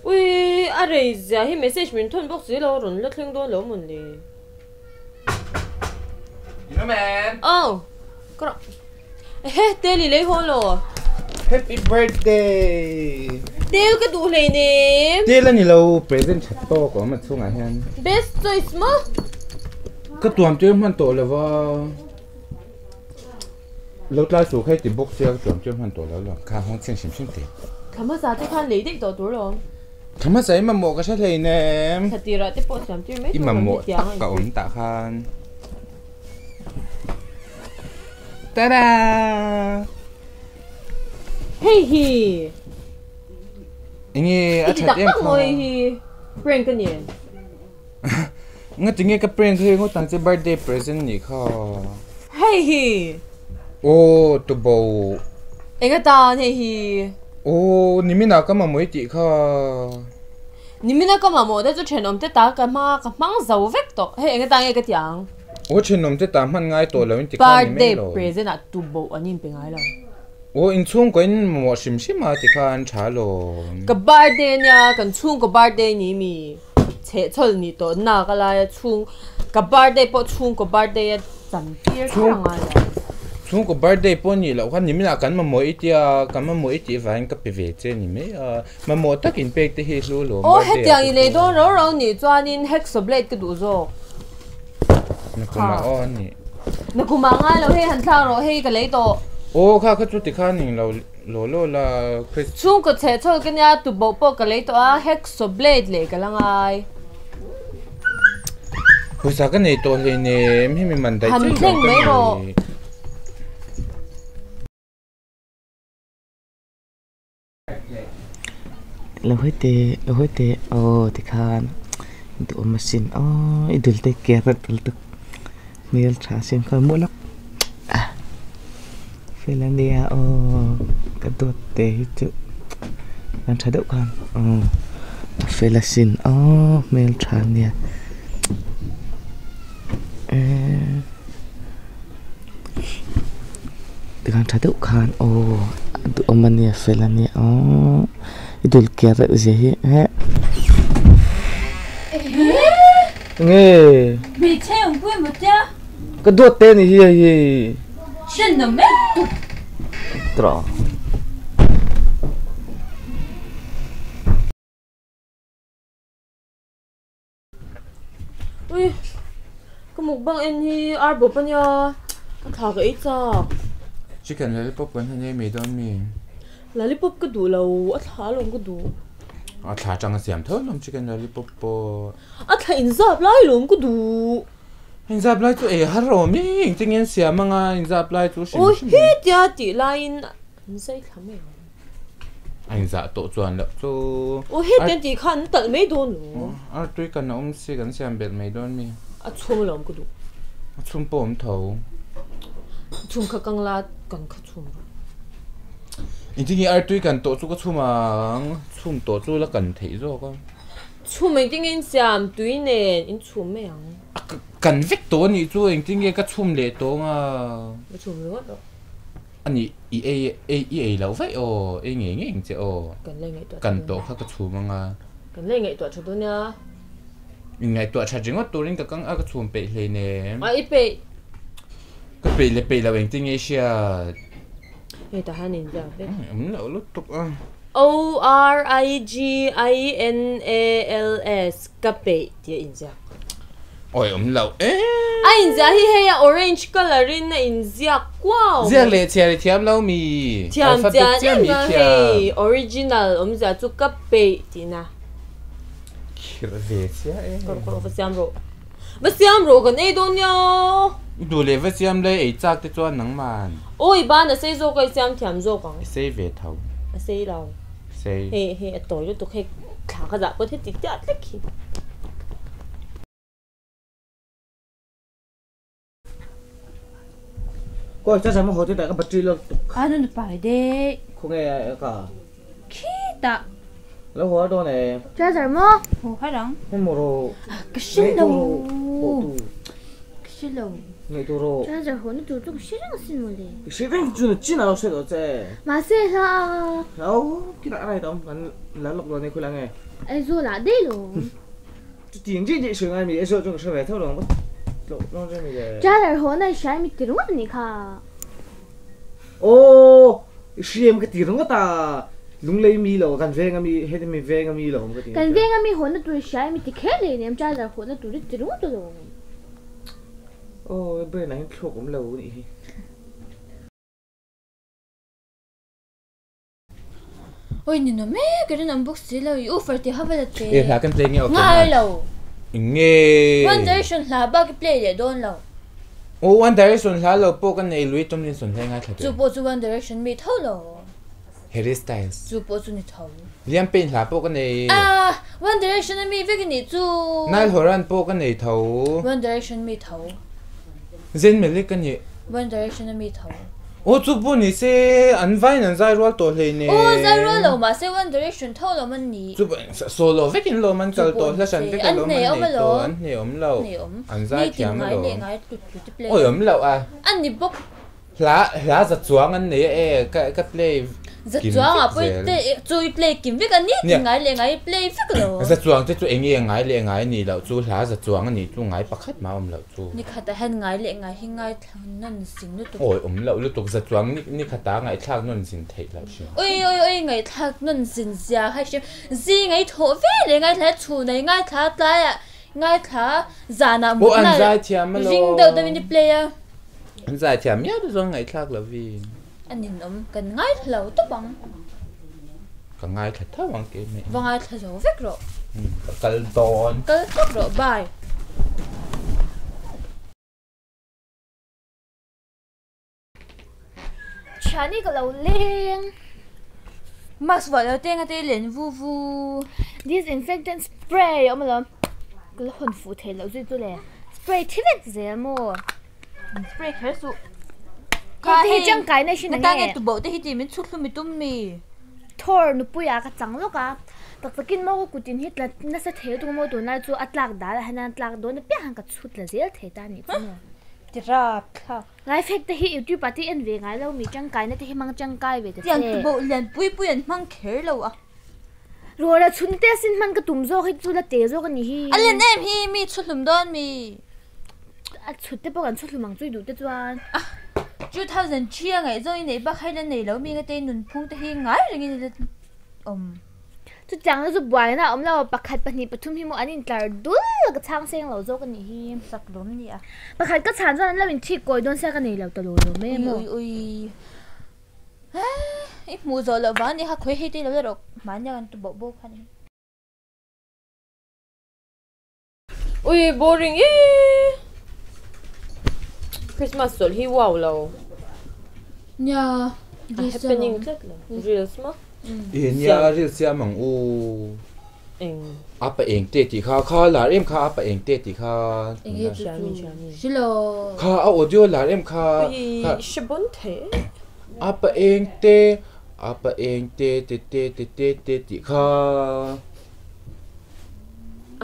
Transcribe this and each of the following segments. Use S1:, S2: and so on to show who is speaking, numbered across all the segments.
S1: Ui, a rei zia hi message min thawn bawk si lo, rawn la thleng dawn lo mawn le.
S2: You man.
S1: Oh, ka ra. Ehe, tel i lei haw lo.
S2: Happy birthday.
S1: Tel ka duh hlei nem.
S2: Tel a ni lo, present that tawk a awm a chhungah hian.
S1: Best choice maw?
S2: Ka tuam tir hman tawh lo va. Lo tlai suh kha i ti bawk sia ka tuam tir hman tawh lo lo. Kha hawng chhing hrim hrim teh.
S1: Thla hmasa te khan lei daih tawh tur lo.
S2: Thla hmasa i mamawh ka hre hlei nem.
S1: Thla tirah te pawh siam tir mai
S2: tur kan heti ang a. I mamawh tak ka awm tah khan. Tada!
S1: Hei hi!
S2: Enge a that em kha.
S1: I ti tak tak maw hei hi? Prank a ni em?
S2: Nga tinge ka prank hei ngawt ang che birthday present nih kha.
S1: Hei hi.
S2: Aw tubo.
S1: Enga tan hei hi.
S2: Aw niminah ka mamawh i tih kha.
S1: Nimina ka mamawh te chu thenawm te ta ka hma ka hmang zo vek tawh. Hei enga tan nge ka ti ang.
S2: Aw thenawm te ta hman ngai tawh lo in ti kha ni mai lo.
S1: Birthday present ah tubo an inpe ngai lo.
S2: Aw inchhungkaw in mamawh hrim hrim a ti kha an tha lawm.
S1: Ka birthday ania kan chhungkaw birthday ni mi. Chhehchhawl nih tawh nak a laia chhung ka birthday pawh chhungkaw birthday a chan tir kher a ngai lo.
S2: Chhungkaw birthday pawh nih loh khan niminah kan mamawh i tia kan mamawh i tih vangin ka pe ve che ni mai a, mamawh tak in pek te hi hlu lawm
S1: Aw
S2: birthday ah
S1: hetiang
S2: te
S1: i lei
S2: chuan.
S1: dawn rau rau nih chuanin hacksaw blade ka duh zawk.
S2: Nakumah aw a nih.
S1: Nakumah ngai lo hei han thlak rawh hei ka lei tawh.
S2: Aw kha kha chu tikhan eng lo Law law la Chris.
S1: Chhungkaw chhehchhawl ka nia tuboh pawh ka lei tawh a, hacksaw blade leh ka la ngai.
S2: Pawisa ka nei tawh hleinem hemi man daih
S1: Han
S2: chiah
S1: thleng
S2: ka
S1: mai rawh.
S2: nei.
S3: Lo hawi teh lo hawi teh aw tikhan duhawm asin aw i dul te ker a tul tuk hmel tha sin khawi hmuh lawk ah fel ania aw ka dawt te hi chu an tha deuh khan aw a fel asin aw hmel tha ania eee tikhan tha deuh khan aw a duhawm ania fel ania aw i dul ker reuh zia hi eh nge
S4: Hmeichhe awm pui maw tia?
S3: Ka duat te ni hi hei hi.
S4: Hriat nawm em tuk.
S3: Trawh.
S1: Ui ka mukbang en hi ar bawp ania ka thla ka ei chak.
S2: Chicken lollipop kan han ei mai dawn mi?
S1: Lollipop ka duh lo a thla alawm ka duh.
S2: A thla atanga siam tho alawm chicken lollipop pawh.
S1: A thla inzap lai alawm ka duh.
S2: Inzap lai chu ei har awm i engtin nge an siam anga inzap lai chu hrim hrim.
S1: Aw hetia tih laiin an zai thla mai ang.
S2: A inzah tawh chuan loh chu.
S1: Aw hetiang tih khan an talh mai dawn lo.
S2: Ar tui kan a awm si kan siam belh mai dawn mi.
S1: A chhum alawm ka duh.
S2: A chhum pawh awm tho.
S1: Chhum kha kang la kan kha chhum rawh.
S2: Engtin nge ar tui kan tawh chu ka chhum ang, chhum tawh chu la kan theih zawk a.
S1: Chhum engtin nge in siam tui nen in chhum mai ang.
S2: A kan vek tawh anih chu engtin nge ka chhum leh tawh ang a.
S1: Ka chhum ringawt rawh.
S2: A nih i ei ei i ei loh vaih aw, ei ngei ngei ang che aw.
S1: Kan la ngaihtuah
S2: Kan tawh kha ka chhum ang a.
S1: Kan la ngaihtuah tha dawn nia.
S2: In ngaihtuah that ringawt turin ka kang a ka chhum peih hleinem.
S1: A i peih.
S2: Ka peih leh peih loh engtin nge i hriat?
S1: Hei tah hian inziak vek.
S2: Awm loh lutuk a.
S1: O R I G I N A L S ka peih tih a inziak.
S2: Awi awm loh e.
S1: A inziah hi hei a orange colour in a inziak kuau mai.
S2: Ziak leh chhiar i thiam lo mi.
S1: Thiam chian em a hei original awmzia chu ka peih tihna.
S2: Khirh ve chiah e.
S1: Kawr kawr va siam rawh. Va siam rawh kan ei dawn nia.
S2: I duh leh va siam le ei chak te chuan nangman.
S1: Awi ban a sei zawk a i siam thiam zawk ang.
S2: I sei ve tho.
S1: A sei lo.
S2: Sei.
S1: Hei hei a tawi lutuk hei thla ka zah pawh heti tiat lek hi.
S3: Kawi cha chama ho te ka battery lo tuk.
S4: Anu nu pai de.
S3: Khonge ka.
S4: Khita.
S3: Lo ho do ne.
S4: Charger mo. Ho harang.
S3: Mo ro.
S4: Ka shin lo. Ka shin lo.
S3: Ngai tu ro.
S4: Charger ho na tu chu ka hre reng asin mawle.
S3: Ka hre reng chu na chin a lo hre lo che.
S4: Mahse hla.
S3: Hlau kira rai dom kan la lok lo ne khula nge.
S5: Aizawl ah daih lo.
S3: Chutiang chiah chiah i sawi ngai mi Aizawl chuan ka hre ve tho lo ang tlawh dawn che mi le.
S5: Trailer haw na i hria mi ti ringawt a nih kha.
S3: Aw i hria em ka ti ringawt a Lunglei mi lo kan veng ami heti mi veng ami lo awm ka ti.
S5: Kan veng ami haw na tur i hria em i ti kher leh nem trailer haw na tur i ti ringawt a lo.
S3: Aw i brain ah hian thluak awm lo a nih hi.
S6: Oi ni nawm e ka rinawm bawk si lo i offer tih ha vel a che.
S2: E hla kan play nge ok
S6: Ngai lo.
S2: Nge.
S6: One Direction hla bak i play leh dawn lo.
S2: Oh One Direction hla lo pawh ka nei Louis Tomlinson hla i ngaithla
S6: teh. Chu pawh chu One Direction mi tho lo.
S2: Harry Styles.
S6: Chu pawh chu ni tho.
S2: Liam Payne hla pawh ka nei.
S6: Ah One Direction a mi vek i nih chu.
S2: Niall Horan pawh ka nei tho.
S6: One Direction mi tho.
S2: Zayn Malik ka nih.
S6: One Direction a mi tho.
S2: Aw chu pawh ni se an vaiin an zai rual tawh hlei ne.
S6: Aw zai rual lo mahse One Direction tho lo man ni.
S2: Chu pawh solo vekin lawm an kal tawh hla hran vek alawm an nei tawh an hne awm lo an zai thiam alawm. Awi awm loh a.
S6: An ni bawk.
S2: Hla hla za chuang an nei a e ka ka play
S6: Za chuang ah pawh i play chu i play kim vek a ni ti ngai leh ngai i play vek lo.
S2: Za chuang te chu eng nge ngai leh ngai a nih loh chu hla za chuang a nih chu ngai pakhat mah awm loh chu.
S6: Ni khatah hian ngai leh ngai hi ngai Nawn zin lutuk.
S2: Awi awm loh lutuk za chuang ni ni khata ngaihthlak nawn zin theih loh hrim.
S6: Ui ui ui ngaihthlak nawn zin zia kha hrim. Zing ei thawh ve leh ngaithla chhun ei ngaithla tlaiah ngaithla zanah
S2: mut na
S6: ring deuh deuh in i play a.
S2: An zai thiam miau te chuan ngaihthlak lovin.
S6: A ninawm kan ngaithla lo tawp ang.
S2: Ka ngaithla tho ang ke mai.
S6: Va ngaithla zo vek rawh.
S2: Ka kal dawn.
S6: Kal tawp rawh bye.
S5: Thiani ka lo leng.
S6: Mask vuah lo te nga te len vu vu.
S5: Disinfectant spray a awm alawm. Ka la hawn fuh thei loh zui chu le. Spray thi vek zel maw.
S6: Spray kher suh.
S5: Kha hei tangkai na hrin
S6: ang nge. Tuboh te hi ti min chhut hlum i tum mi.
S5: Thor nupui ah ka chang lawk a. Tak takin maw ka kutin hi tla nasa thei lutuk maw tunlai chu a tlak dal ah hian a tlak dawn apiang han ka chhut la zel thei ta anih chu maw.
S6: Ti rap thlak.
S5: Life hack te hi youtube ah te en ve ngai lo mi tangkai na te hi hmang tangkai ve ta che.
S6: Tiang tuboh lian pui pui an hmang kher lo a.
S5: Ruala chhun te sin hman ka tum zawk hi chu la te zawk a ni hi.
S6: A lian em hi mi chhu hlum dawn mi.
S5: A chhut te pawh kan chhu hlum ang chu i duh te chuan.
S6: 2003 a ngaih zawng i neih bak hai la nei lo mi nga te nunphung te hi ngai reng in i la awm.
S5: Chutiang chu buaina a awm lo, pakhat pahnih pathum hi maw an intlar dul a ka chhang seng lo zawk a nih hi.
S6: Sak lawm ni a.
S5: Pakhat ka chhan chuan an lo inthik kawi dawn sia ka nei lo ta lo lo mai maw.
S6: Ui ui ui i hmuh zawh loh vang a ni kha khawi hei te lo la rawh mahni a kan tu boh boh kha ni.
S1: Ui boring ee Christmas chawlh hi wow lo.
S6: Nia
S1: a happening tlat lo reels maw.
S2: E nia reels siam ang u.
S1: Eng.
S2: Apa eng te tih kha kha lar em kha apa eng te tih kha.
S6: Eng he chu chu hrilo.
S2: Kha a audio lar em kha.
S1: Ui hre bon thei e.
S2: Apa eng te apa eng te te te te te te tih kha.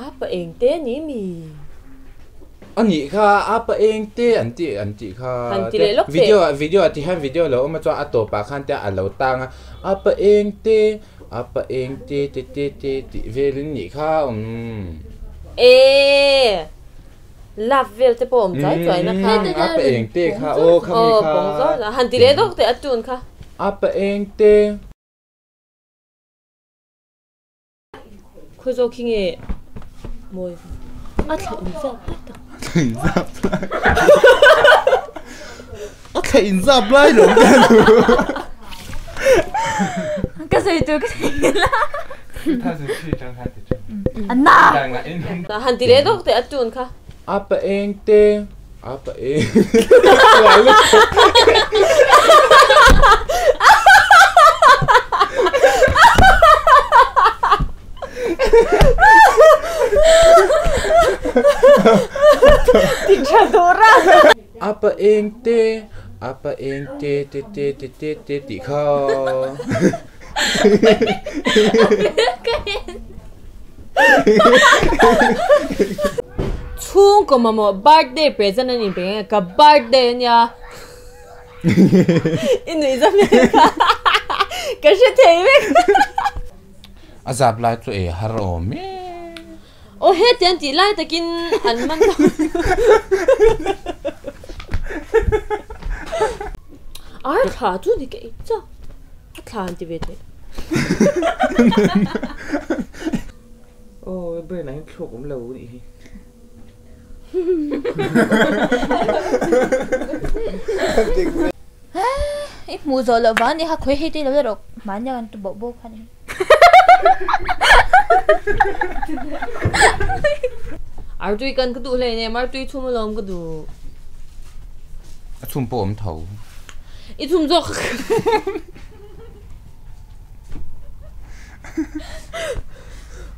S1: Apa eng te ni mi?
S2: A nih kha apa eng te an tih an tih kha
S1: Han ti leh lawk teh.
S2: Video ah video ah ti hian video a lo awm a chuan a tawpah khan te a lo tang a apa eng te apa eng te te te te tih velin nih kha umm.
S1: Eee love vel te pawh awm chuai chuai na kha.
S2: Apa eng te kha aw kha mi kha.
S1: Aw pawng zawr la han ti leh lawk teh a tune kha.
S2: Apa eng te.
S1: Khawi zawk hi nge mawi a thla in zap lai tak.
S2: A thla in zap lai. A thla in zap lai lo ka nu.
S6: Ka sawi tur ka sawi nghal a.
S1: Han ti leh dawk teh a tune kha.
S2: Apa eng te apa eng.
S1: Ti tha duh ra.
S2: Apa eng te apa eng te te te te te te tih kha.
S1: Chhungkaw mamawh birthday present a ni peng e, ka birthday a nia i nuih zam em kha ka hre thei vek.
S2: A zap lai chu e har awm e.
S1: Aw hetiang tih lai takin an man ta. Ar thla chu ni ka ei chak. A thla an ti ve teh.
S3: Aw brain ah hian thluak awm lo nih hi.
S6: I hmuh zawh loh vang nih kha khawi hei te lo la rawh mahni a kan tu boh boh kha ni.
S1: Artui kan ka duh hlei nem artui chhum alawm ka duh.
S2: A chhum pawh awm tho.
S1: I chhum zawk.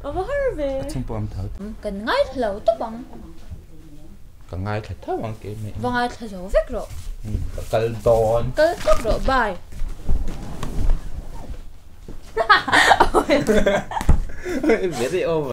S1: A va har ve.
S2: A chhum pawh awm tho.
S6: Kan ngaithla lo tawp ang.
S2: Ka ngaithla tho ang ke mai.
S6: Va ngaithla zo vek rawh.
S2: Ka kal dawn.
S6: Kal tawp rawh bye.
S2: Very over.